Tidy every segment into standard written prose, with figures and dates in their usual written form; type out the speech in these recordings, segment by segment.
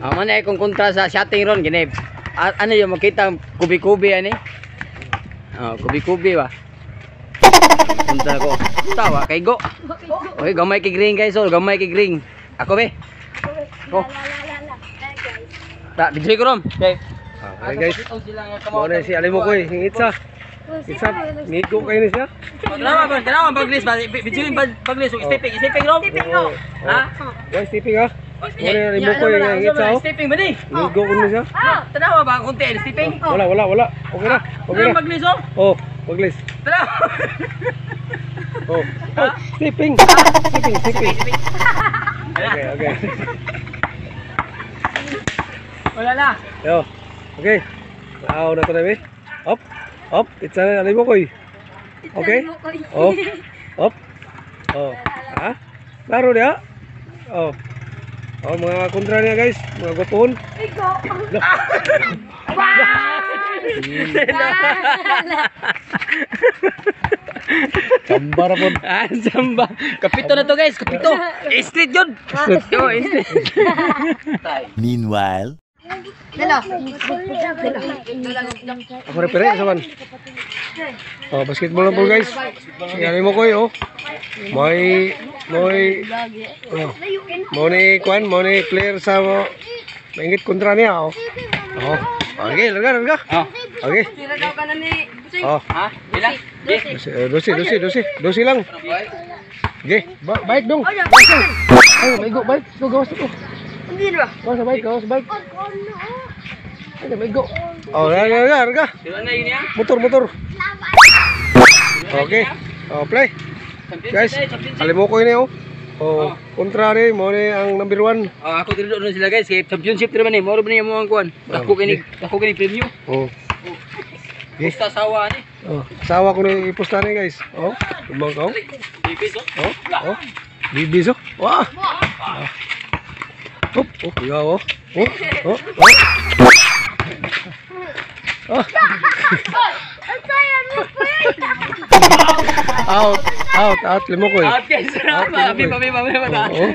Amo na kung kontra sa shotting ron gini. Ano yung makita kubi-kubi ani? Oh, kubi-kubi ba? Kontra ko. Tawa kay go. Okay, gamay kay green guys, oh, gamay kay green. Ako be. Ko. Ta, video ko rom. Okay. Okay guys. Mo na si Alimukoy, ng itsa. Itsa, ngigo kayo ni siya. Tanawa ba, tanawa baglis ba? Video yung baglis, stepping, stepping rom. Oh. Ha? Guys, stepping ha. Mo na Alimukoy ng itsa oh. Stepping ba ni? Ngigo ko ni siya. Tanawa ba konti stepping? Wala, wala, wala. Okay na. Okay Tanawa na. baglis oh. Oh, baglis. Tanawa. Oh. Oh, stepping. Stepping, stepping. Okay, okay. Wala na. Yo. Okay. Now na to na be. Up. Up, itsa na Alimukoy. Okay? Oh. Up. Oh. Ha? Laro dia. Oh. Oh, mga kontra niya guys, mga gwapohon. Chamba ra pod. Ah, samba. Kapito na to guys, kapito. Street yun. Street. Yo, street. Meanwhile. Ako repere sa man. Oh, basketball na po guys. Si Alimukoy oh. May may oh. Mo ni kwan, mo ni player sa mo. Maingit kontra niya oh. Oh. Okay, larga, larga. Oh. Okay. Oh. Ha? Pila? Dose, dose, dose, dose, dose lang. Okay, bike dong. Bike dong. Ay, maigo, bike. Go, gawas ko. Gawas sa bike, gawas sa bike. Ay, maigo. Oh, larga, larga, larga. Sila na yun niya. Motor, motor. Okay. Oh, play. Guys, Alimukoy ni oh. Oh, kontra ni mo ni ang number 1. Oh, ako dito doon sila guys, kay championship naman eh. Moro ba niya mo ang kuan? Dako kini, dako kini premyo. Oh. Okay. Basta sawa ni. Oh, asawa ko ni iposta ni guys. Oh, tumang ka oh. Bibis oh. Oh, oh. Bibis oh. Wah. Ah. Oh, oh, yaw oh. Oh, oh, oh. Oh. Out, out, out, Limukoy. Out guys. Out, Mami, Limukoy. mami, mami, mami. Oo.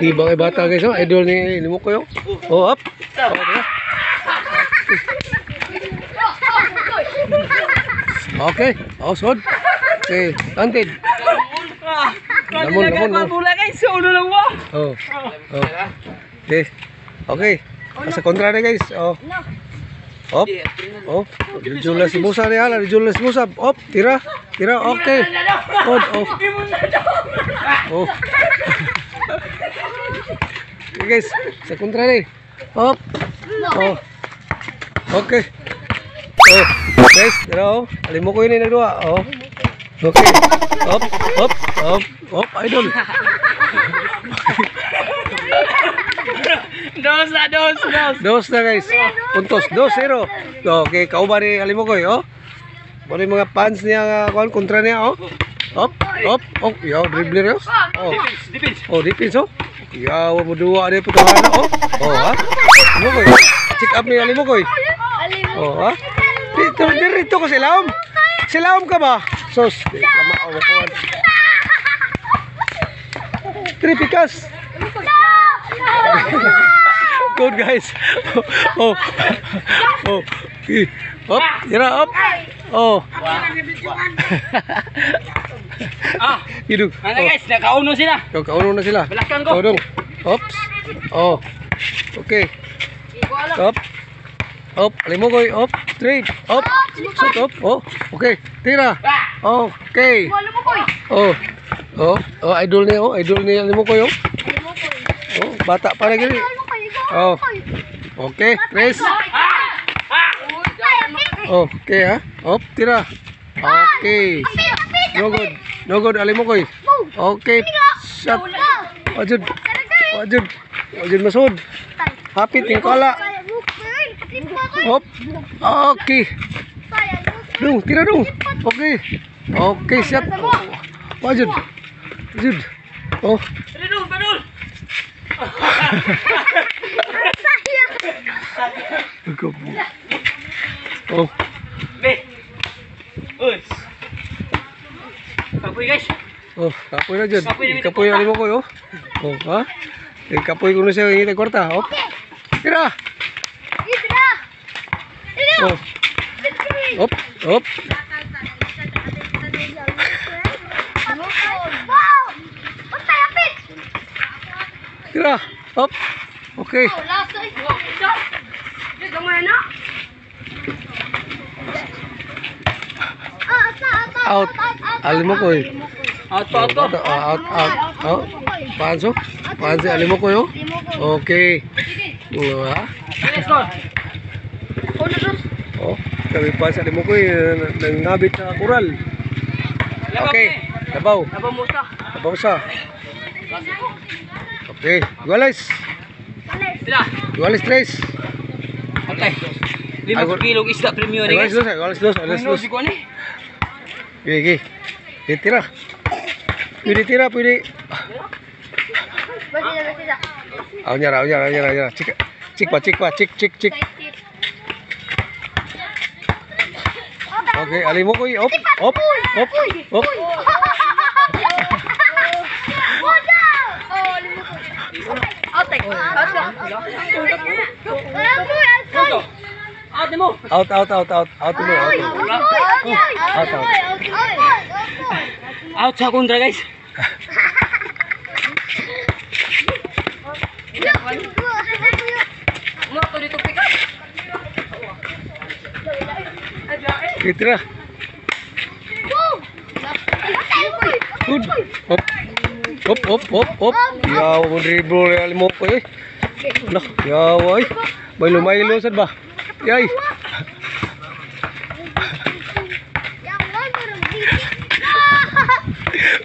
Ibang ay bata guys, oh. Idol ni Limukoy oh. Oh, up. Oh, diba? Okay. Oh, sod. Okay, anted. Lamon, lamon, oh. Bola guys, ulo lang wa. Oh. Oh. Okay. Okay. Sa kontra na guys. Oh. Op. Oh. Jula si Musa ni hala, Jula si Musa. Op, tira. Tira, okay. On, oh. Oh. Okay guys, sa kontra ni. Op. Oh. Okay. Oh, guys, tira oh. Alimukoy ni nagduwa. Oh. Okay. Op, op, op, op, idol. Dos na, dos, dos. Dos na guys. Puntos, 2-0. Okay, kauban ni Alimukoy, oh. Muna yung mga fans niya nga kuan kontra niya, oh. Op, op, oh, yo, dribbler yo. Oh. Defense, defense. Oh, defense oh. Yaw mo duwa ni putuhana, oh. Oh, ha. Alimukoy. Check up ni Alimukoy. Oh, ha. Dito, dito ko silaom. Silaom ka ba? Sos, di ka mao kuan. Tripikas. Good guys. Oh. Oh. Eh. Up, tira up. Oh. Ah, Idog. ano guys, nakauno sila. Oh. Kauno na sila. Balakan ko. Kaunong. Oops. Oh. Okay. Up. Up. Alimukoy. Up. Three. Up. Shoot up. Oh. Okay. Tira. Okay. Oh. Oh. Oh, idol niya oh. Idol niya Alimukoy oh. Oh, bata pa na gini. Oh. Okay, tres. Okay ha. Up, tira. Okay. No good. No good, Alimukoy. Okay. Shot. Wajud. Wajud. Wajud masud. Happy tingkala. Hop. Okay. Dung, tira dung. Okay. Okay, shot. Wajud. Wajud. Oh. Padul, padul. Oh. Be. Us. Kapoy guys. Oh, kapoy na jud. Kapoy na Kapoy na Alimukoy oh. Oh, ha? Kapoy ko na siya ngita kwarta. Op. Tira. Oh. Op, op. Tira. Op. Okay. Out. Alimokoy. Out po, out po. Out, out. Oh. Panso? Panso, alimokoy, oh. Okay. Diba? Let's go. Oh, kami pa sa alimokoy, nangabit sa kural. Okay. Labaw. Labaw mo sa. Labaw sa. Okay. Iguales. Sila. Iguales tres. Okay. 5 kilong isda premium ni Iguales guys. dos, iguales dos, iguales dos. Ano ko ni? Okay, okay. Okay, tira. Pwede tira, pwede. Ah, nyara, nyara, nyara, nyara. Cik, cik pa, cik pa, cik, cik, cik. Okay, alimokoy. Op, op, op, op. Out mo. Out, out, out, out. Out mo, out mo. Out, out. Out sa kontra guys. Mo dito pick up. Okay, tira. Good. Op. Op, op, op, op. Yawa mo dribble alimokoy. Eh. Lah, yawa eh. May lumaylo sad ba? Yay.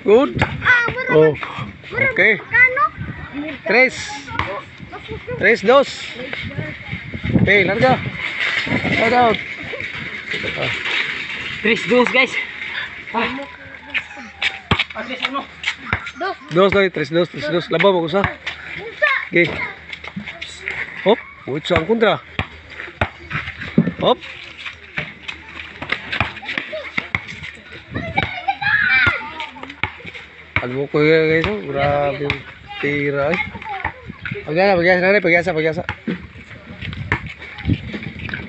Good. Oh. Okay. Tres. Tres, dos. Okay, larga. Out, out. 3-2 guys. Ah. 3-1. Dos lang, tres, dos, tres, dos. Labaw mo kusa. Okay. Hop, ocho ang kontra. Hop. Alam ko guys, oh. Grabe yung tira eh. Pagyasa, pagyasa, nanay, pagyasa, pagyasa.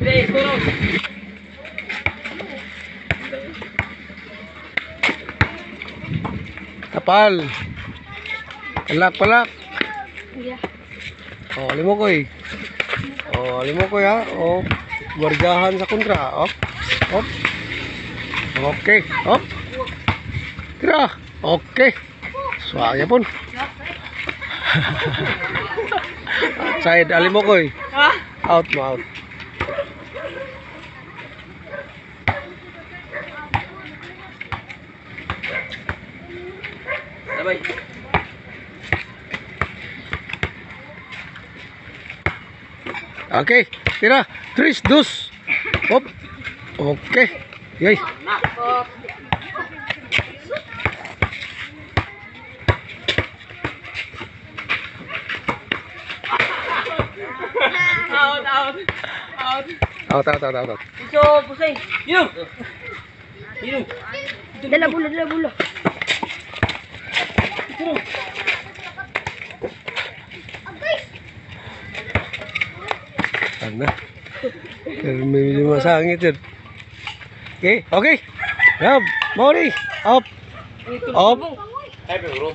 3-1. Tapal. Palak, palak. Oh, alimokoy. Oh, alimokoy ha. Oh, gwardiyahan sa kontra. Op. Op. Okay. Op. Tira. Okay. Swagya pon. Side alimokoy. Ha? Out mo, out. Sabay. Okay. Tira. Tres, dos. Op. Okay. Yay. Out, out. Out. Out, out, out, out, out. Iso, pusay. Yun. Yun. Dala bola, dala bola. Ano? Pero may medyo masangit yun. Okay, okay. Up, Mori. Up. Up.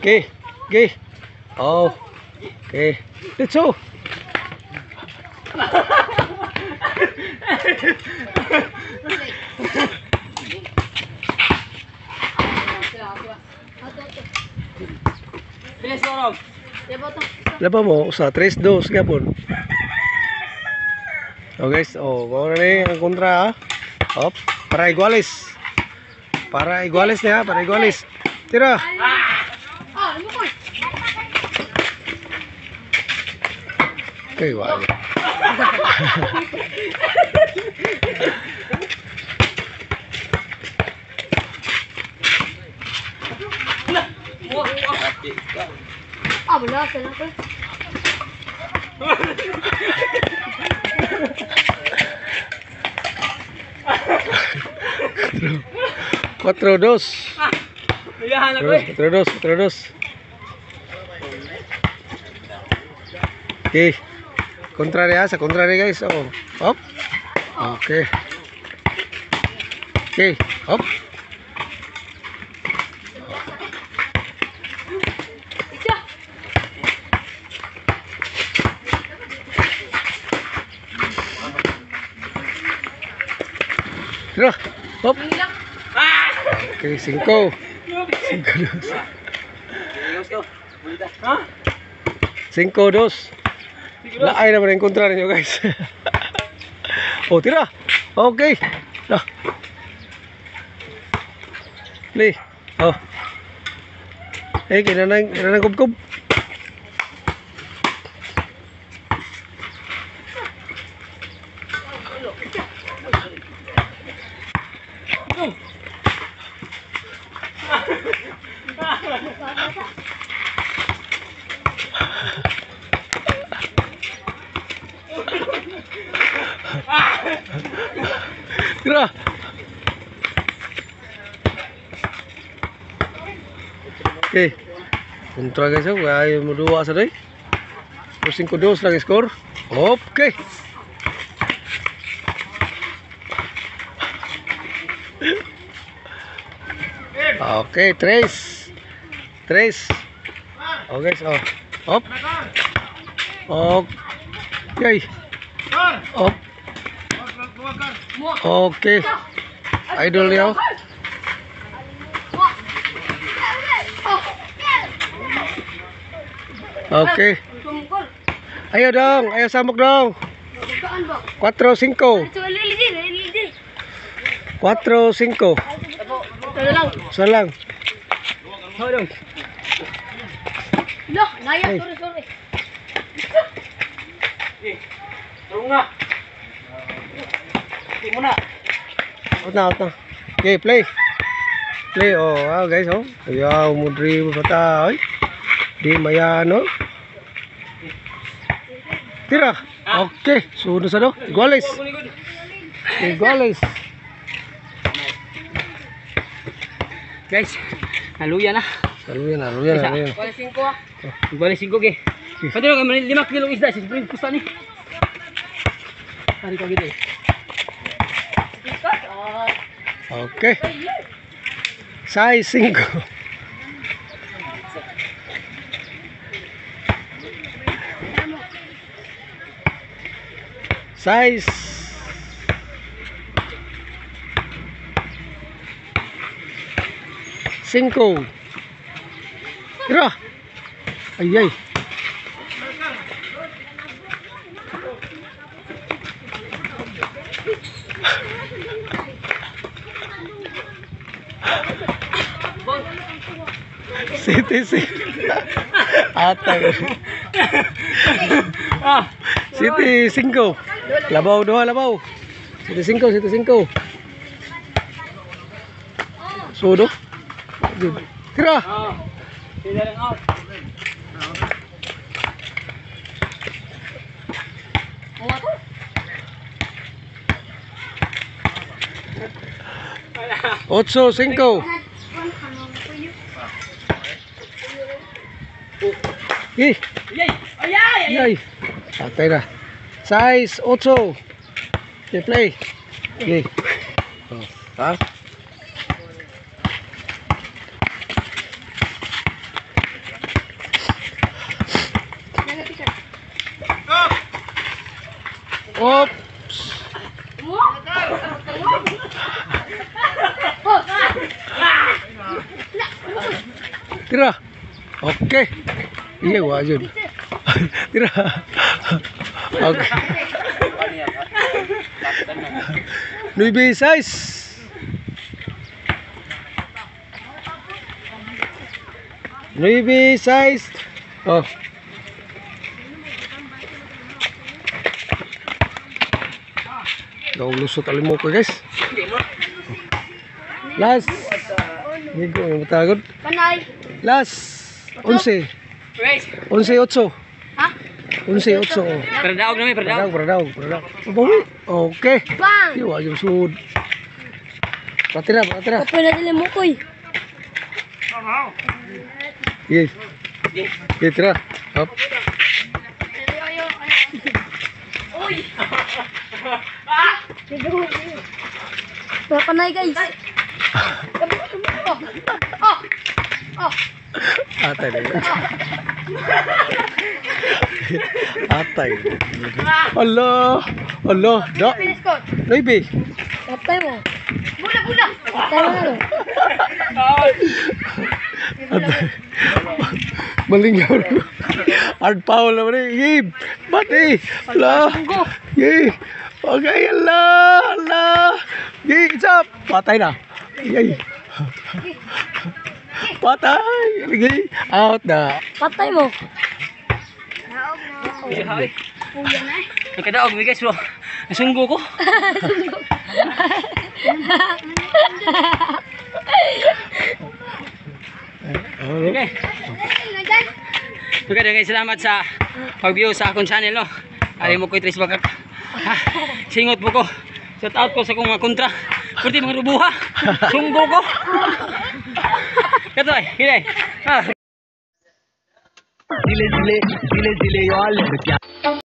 Okay, okay. Oh. Okay. Let's go. Bilis, Rob. Laba mo, sa 3-2 gapon. Oh guys, oh, mao na ni ang kontra ha. Op, para iguales. Para iguales niya, para iguales. Tira. Okay, wala. Ah, wala sa lang ko. 4-2. Iyahan ako eh. 4-2, 4-2. Okay. Kontra ha, sa kontra guys. Oh. Up. Okay. Okay. Up. Tira. Up. Okay, 5. 5 2. 5 2. Laay naman ang kontra ninyo guys. Oh, tira. Okay. Ah. Play. Oh. Eh, kinanang kubkob. Tira. Okay. Kontra guys, oh. Ay mo duwa sa day. 5-2 lang score. Okay. Okay, 3. 3. Okay, so. Up. Okay. Up. Okay. Idol niyo. Okay. Ayo dong, ayo samok dong. 4-5. 4-5. Salang. Loh, naya, sorry, sorry. Tulong na. Mo na. Out na, out na. Okay, play. Play, oh, ah, guys, oh. Ayaw mo dribble bata, oy. Di mayano. Tira. Okay, sunod sa do. Iguales. Iguales. Guys, naluya na. Naluya na, naluya na. Iguales 5 ah. Iguales 5 ge. Pwede lang 5 kilong isda sa spring kusta ni. Hari ka gid. Okay. Size 5. Size 5. Tira. Ay ay. CTC. Atay. City 5. Labaw dua labaw. City 5, City 5. Sudo. Tira. Otso, 5. Eh. Ay! Ay. Atay na. Size 8. Okay, play. Okay. Oh, ha? Oops. Tira. Okay. Iya, wajud. Tira. Okay. 9 size. 9 size. Oh. Daw lusot alimok ko guys. Last. Nigo yung matagod. Panay. Last. 11. 11-8. Ha? 11-8. Perdaog na may perdaog. Perdaog, perdaog, perdaog. Okay. Bang! Iwa yung sud. Patira, patira. Kapoy na sila mo koy. Sige. Sige, tira. Up. Panay, guys. Oh. Oh. Oh. Atay na. Atay. Allah. Allah. Da. Finish ko. Baby. Patay mo. Bula, bula. Patay mo na, no? Atay. Malingaw. Hard foul naman eh. Yee. Bati. Allah. Yee. Okay, Allah. Allah. Yee, it's up. Patay na. Yee. Patay. Lagi. Out na. Patay mo. Nagkadaog mi, guys, bro. Nasunggo ko. Okay. Okay, guys, salamat sa pag-view sa akong channel, no. Ali mo ko Tris Bagak. Ha, singot po ko. Shout out ko sa akong mga kontra. Pwede mga rubuha. Sunggo ko. Katoy, hili. Ah. Zile zile zile zile yo.